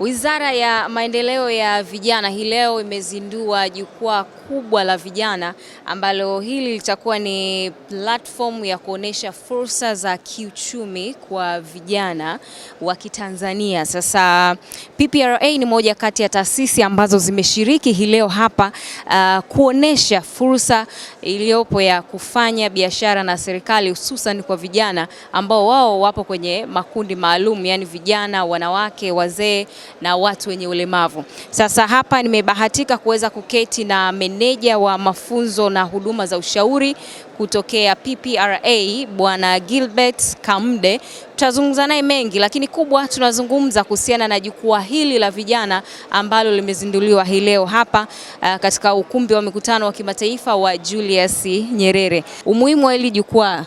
Wizara ya Maendeleo ya Vijana hii leo imezindua jukwaa kubwa la vijana ambalo hili litakuwa ni platform ya kuonesha fursa za kiuchumi kwa vijana wa Kitanzania. Sasa PPRA ni moja kati ya taasisi ambazo zimeshiriki hii leo hapa kuonesha fursa iliyopo ya kufanya biashara na serikali hususan kwa vijana ambao wao wapo kwenye makundi maalum, yani vijana, wanawake, wazee na watu wenye ulemavu. Sasa hapa nimebahatika kuweza kuketi na meneja wa mafunzo na huduma za ushauri kutokea PPRA Bwana Gilbert Kamde. Tutazungumza naye mengi, lakini kubwa tunazungumza kuhusiana na jukwaa hili la vijana ambalo limezinduliwa hii leo hapa katika ukumbi wa mikutano wa kimataifa wa Julius Nyerere. Umuhimu wa hili jukwaa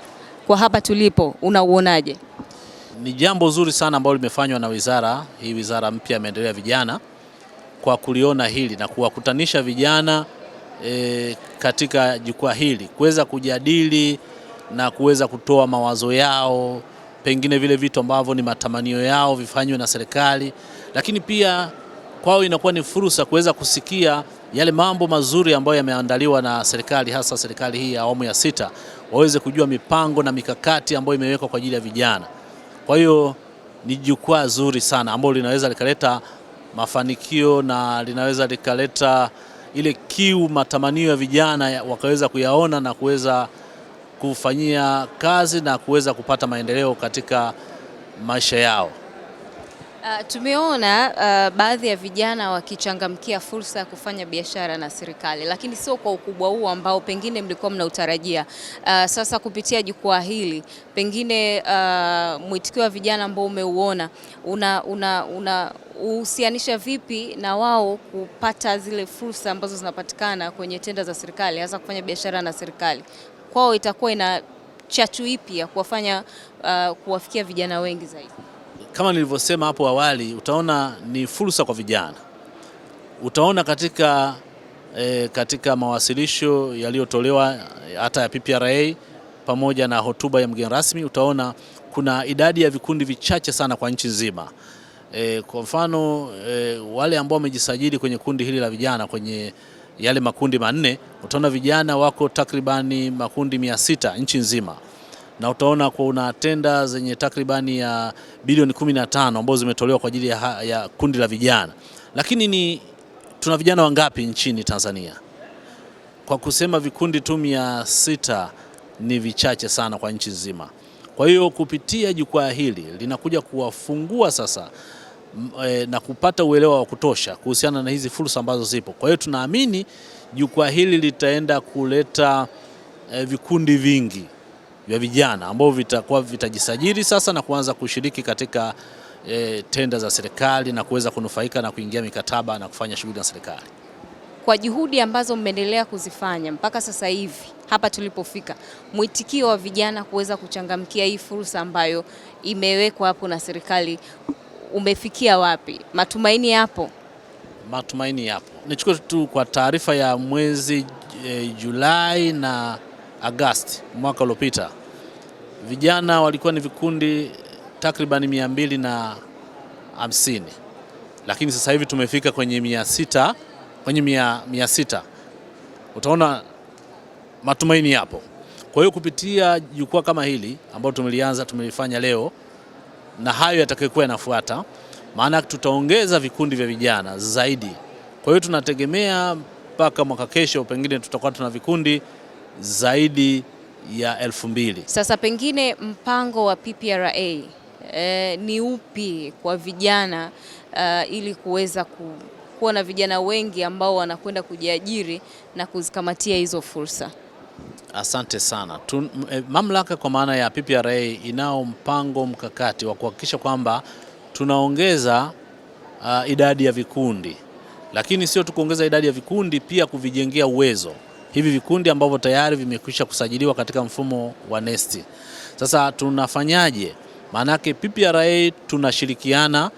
kwa hapa tulipo unauonaje? Ni jambo zuri sana ambalo limefanywa na wizara hii, wizara mpya ya maendeleo ya vijana, kwa kuliona hili na kuwakutanisha vijana katika jukwaa hili kuweza kujadili na kuweza kutoa mawazo yao, pengine vile vitu ambavyo ni matamanio yao vifanywe na serikali, lakini pia kwao inakuwa ni fursa kuweza kusikia yale mambo mazuri ambayo yameandaliwa na serikali, hasa serikali hii ya awamu ya sita, waweze kujua mipango na mikakati ambayo imewekwa kwa ajili ya vijana. Kwa hiyo ni jukwaa zuri sana ambalo linaweza likaleta mafanikio na linaweza likaleta ile kiu, matamanio ya vijana wakaweza kuyaona na kuweza kufanyia kazi na kuweza kupata maendeleo katika maisha yao. Tumeona baadhi ya vijana wakichangamkia fursa ya kufanya biashara na serikali, lakini sio kwa ukubwa huu ambao pengine mlikuwa mnautarajia. Sasa kupitia jukwaa hili pengine mwitikio wa vijana ambao umeuona una uhusianisha vipi na wao kupata zile fursa ambazo zinapatikana kwenye tenda za serikali, hasa kufanya biashara na serikali? Kwao itakuwa ina chachu ipi ya kuwafanya kuwafikia vijana wengi zaidi? Kama nilivyosema hapo awali, utaona ni fursa kwa vijana. Utaona katika mawasilisho yaliyotolewa hata ya PPRA pamoja na hotuba ya mgeni rasmi, utaona kuna idadi ya vikundi vichache sana kwa nchi nzima. Kwa mfano wale ambao wamejisajili kwenye kundi hili la vijana kwenye yale makundi manne, utaona vijana wako takribani makundi 600 nchi nzima, na utaona kuna tenda zenye takribani ya bilioni 15 ambazo zimetolewa kwa ajili ya kundi la vijana. Lakini ni tuna vijana wangapi nchini Tanzania? Kwa kusema vikundi tu 600 ni vichache sana kwa nchi nzima. Kwa hiyo kupitia jukwaa hili linakuja kuwafungua sasa na kupata uelewa wa kutosha kuhusiana na hizi fursa ambazo zipo. Kwa hiyo tunaamini jukwaa hili litaenda kuleta vikundi vingi vya vijana ambao vitakuwa vitajisajili sasa na kuanza kushiriki katika tenda za serikali na kuweza kunufaika na kuingia mikataba na kufanya shughuli za serikali. Kwa juhudi ambazo mmeendelea kuzifanya mpaka sasa hivi hapa tulipofika, mwitikio wa vijana kuweza kuchangamkia hii fursa ambayo imewekwa hapo na serikali umefikia wapi? Matumaini yapo? Matumaini yapo. Nichukue tu kwa taarifa ya mwezi Julai na Agosti mwaka uliopita, vijana walikuwa ni vikundi takriban 250, lakini sasa hivi tumefika kwenye 600, kwenye 600. Utaona matumaini yapo. Kwa hiyo kupitia jukwaa kama hili ambalo tumelianza, tumelifanya leo na hayo yatakayokuwa yanafuata, maana tutaongeza vikundi vya vijana zaidi. Kwa hiyo tunategemea mpaka mwaka kesho pengine tutakuwa tuna vikundi zaidi ya 2000. Sasa pengine mpango wa PPRA ni upi kwa vijana ili kuweza kuwa na vijana wengi ambao wanakwenda kujiajiri na kuzikamatia hizo fursa? Asante sana. Mamlaka kwa maana ya PPRA inao mpango mkakati wa kuhakikisha kwamba tunaongeza idadi ya vikundi, lakini sio tu kuongeza idadi ya vikundi, pia kuvijengea uwezo hivi vikundi ambavyo tayari vimekwisha kusajiliwa katika mfumo wa NeST. Sasa tunafanyaje? Maanake PPRA tunashirikiana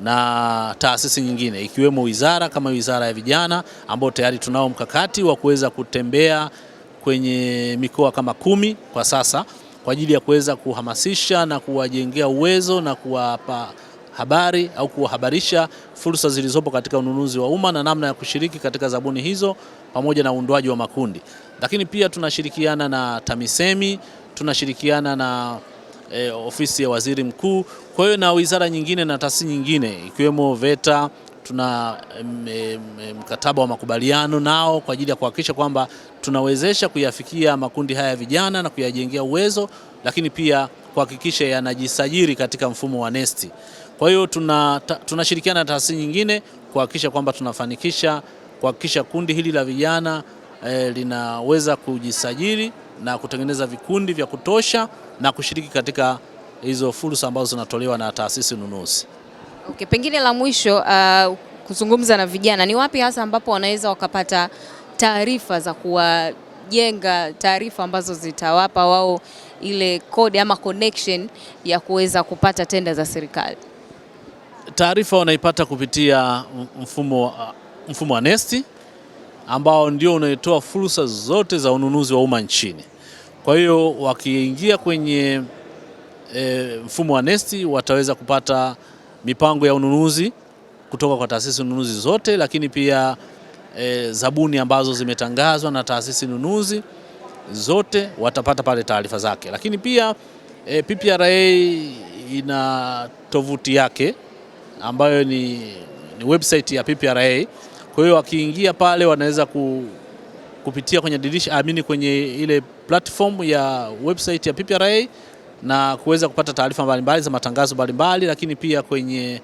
na taasisi nyingine ikiwemo wizara kama Wizara ya Vijana ambao tayari tunao mkakati wa kuweza kutembea kwenye mikoa kama 10 kwa sasa kwa ajili ya kuweza kuhamasisha na kuwajengea uwezo na kuwapa habari au kuwahabarisha fursa zilizopo katika ununuzi wa umma na namna ya kushiriki katika zabuni hizo pamoja na uundwaji wa makundi. Lakini pia tunashirikiana na TAMISEMI, tunashirikiana na ofisi ya Waziri Mkuu, kwa hiyo na wizara nyingine na taasisi nyingine ikiwemo VETA. Tuna mkataba wa makubaliano nao kwa ajili ya kuhakikisha kwamba tunawezesha kuyafikia makundi haya ya vijana na kuyajengea uwezo, lakini pia kuhakikisha yanajisajili katika mfumo wa NeST. Kwa hiyo tunashirikiana na taasisi nyingine kuhakikisha kwamba tunafanikisha kuhakikisha kundi hili la vijana linaweza kujisajili na kutengeneza vikundi vya kutosha na kushiriki katika hizo fursa ambazo zinatolewa na taasisi nunuzi. Okay, pengine la mwisho kuzungumza na vijana, ni wapi hasa ambapo wanaweza wakapata taarifa za kuwajenga, taarifa ambazo zitawapa wao ile kodi ama connection ya kuweza kupata tenda za serikali? Taarifa wanaipata kupitia mfumo wa NeST ambao ndio unaitoa fursa zote za ununuzi wa umma nchini. Kwa hiyo wakiingia kwenye mfumo wa NeST wataweza kupata mipango ya ununuzi kutoka kwa taasisi nunuzi zote, lakini pia zabuni ambazo zimetangazwa na taasisi nunuzi zote watapata pale taarifa zake. Lakini pia PPRA ina tovuti yake ambayo ni website ya PPRA. Kwa hiyo wakiingia pale wanaweza kupitia kwenye dirisha amini kwenye ile platform ya website ya PPRA na kuweza kupata taarifa mbalimbali za matangazo mbalimbali, lakini pia kwenye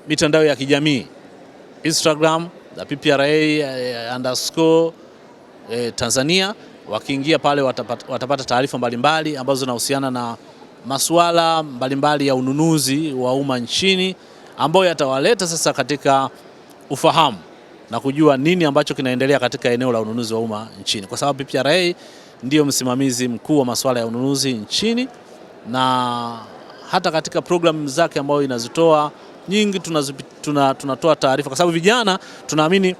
mitandao ya kijamii Instagram la PPRA underscore Tanzania. Wakiingia pale watapata taarifa mbalimbali ambazo zinahusiana na masuala mbalimbali ya ununuzi wa umma nchini ambayo yatawaleta sasa katika ufahamu na kujua nini ambacho kinaendelea katika eneo la ununuzi wa umma nchini, kwa sababu PPRA ndiyo msimamizi mkuu wa masuala ya ununuzi nchini, na hata katika programu zake ambayo inazitoa nyingi tunatoa taarifa, kwa sababu vijana tunaamini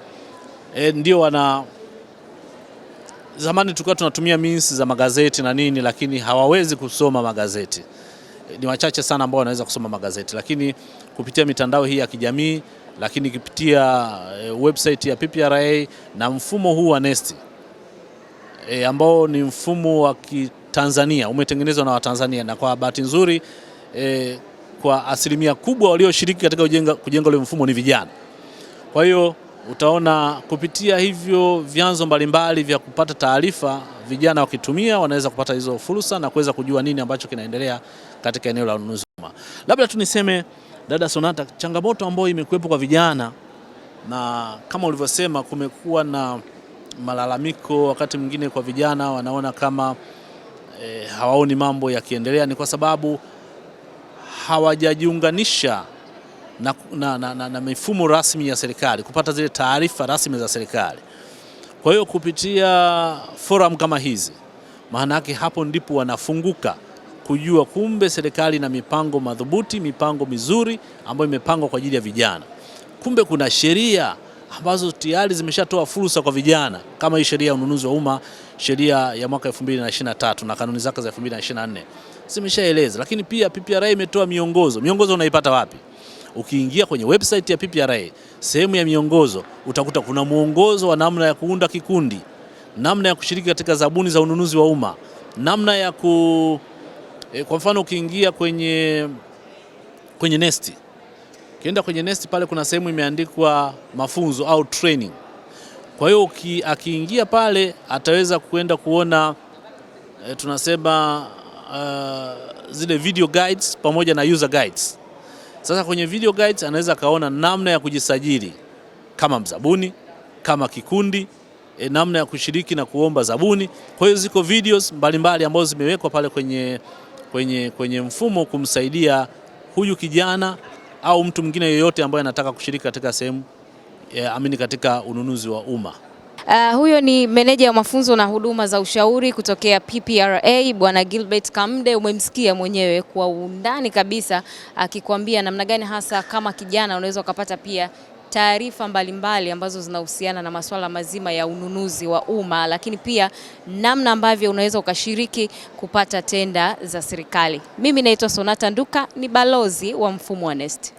ndio wana zamani tulikuwa tunatumia means za magazeti na nini, lakini hawawezi kusoma magazeti. Ni wachache sana ambao wanaweza kusoma magazeti, lakini kupitia mitandao hii ya kijamii, lakini kupitia website ya PPRA na mfumo huu wa NeST ambao ni mfumo wa Kitanzania umetengenezwa na Watanzania, na kwa bahati nzuri kwa asilimia kubwa walioshiriki katika kujenga ule mfumo ni vijana. Kwa hiyo utaona kupitia hivyo vyanzo mbalimbali vya kupata taarifa, vijana wakitumia wanaweza kupata hizo fursa na kuweza kujua nini ambacho kinaendelea katika eneo la ununuzi wa umma. Labda tu niseme dada Sonata, changamoto ambayo imekuwepo kwa vijana, na kama ulivyosema, kumekuwa na malalamiko wakati mwingine kwa vijana wanaona kama hawaoni mambo yakiendelea, ni kwa sababu hawajajiunganisha na mifumo rasmi ya serikali kupata zile taarifa rasmi za serikali. Kwa hiyo kupitia forum kama hizi, maana yake hapo ndipo wanafunguka kujua kumbe serikali na mipango madhubuti, mipango mizuri ambayo imepangwa kwa ajili ya vijana. Kumbe kuna sheria ambazo tayari zimeshatoa fursa kwa vijana kama hii sheria ya ununuzi wa umma, sheria ya mwaka 2023 na kanuni zake za 2024 zimeshaeleza. Lakini pia PPRA imetoa miongozo. Miongozo unaipata wapi? Ukiingia kwenye website ya PPRA sehemu ya miongozo utakuta kuna mwongozo wa namna ya kuunda kikundi, namna ya kushiriki katika zabuni za ununuzi wa umma, namna ya kwa mfano ukiingia kwenye NeST, ukienda kwenye NeST pale kuna sehemu imeandikwa mafunzo au training. Kwa hiyo akiingia pale ataweza kuenda kuona tunasema zile video guides pamoja na user guides. Sasa kwenye video guides anaweza kaona namna ya kujisajili kama mzabuni, kama kikundi, namna ya kushiriki na kuomba zabuni. Kwa hiyo ziko videos mbalimbali ambazo zimewekwa pale kwenye mfumo kumsaidia huyu kijana au mtu mwingine yoyote ambaye anataka kushiriki katika sehemu amini katika ununuzi wa umma. Huyo ni meneja wa mafunzo na huduma za ushauri kutokea PPRA Bwana Gilbert Kamde. Umemsikia mwenyewe kwa undani kabisa akikwambia namna gani hasa kama kijana unaweza ukapata pia taarifa mbalimbali ambazo zinahusiana na masuala mazima ya ununuzi wa umma, lakini pia namna ambavyo unaweza ukashiriki kupata tenda za serikali. Mimi naitwa Sonata Nduka, ni balozi wa mfumo wa NeST.